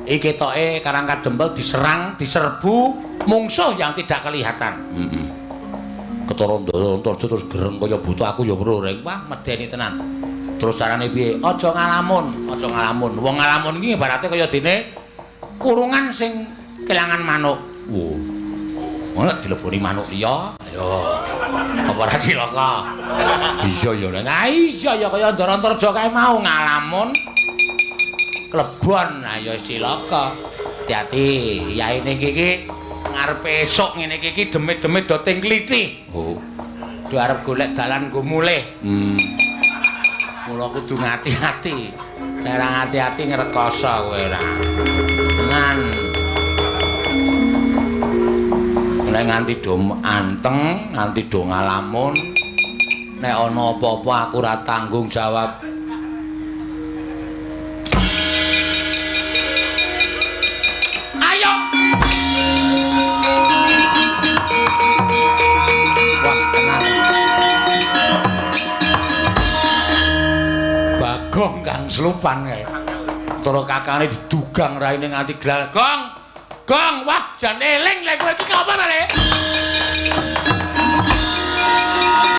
Iki ketoke Karang Kadempel diserang, diserbu mungsuh yang tidak kelihatan. Heeh. Ketara Ndara Antarja terus gereng kaya buta, aku ya weruh reng. Wah, medeni tenan. Terus carane piye? Aja ngalamun, aja ngalamun. Wong ngalamun iki ibarate kaya dene kurungan sing kelangan manuk. Wo. Ngono dileboni manuk liya. Ayo. Apa ora cilaka? Iya ya, Reng. Ah iya ya kaya Ndara Antarja kae mau ngalamun. Klebon, ayo cilaka. Hati-hati, yaine iki ngarepe esuk ngene iki demit-demit do ting kliti. Oh. Do arep golek dalan nggo mulih. Mula kudu ngati-ati. Nek ora ngati-ati ngrekoso kowe ora. Tenan. Nek nganti do anteng, nganti do ngalamun, nek ana apa-apa aku ora tanggung jawab. Ayo. Wah, tenan. Bagong kang slupan kae. Ketara kakane didugang raine nganti glal. Gong. Gong, wah jan eling lek kowe iki apa ta, Le?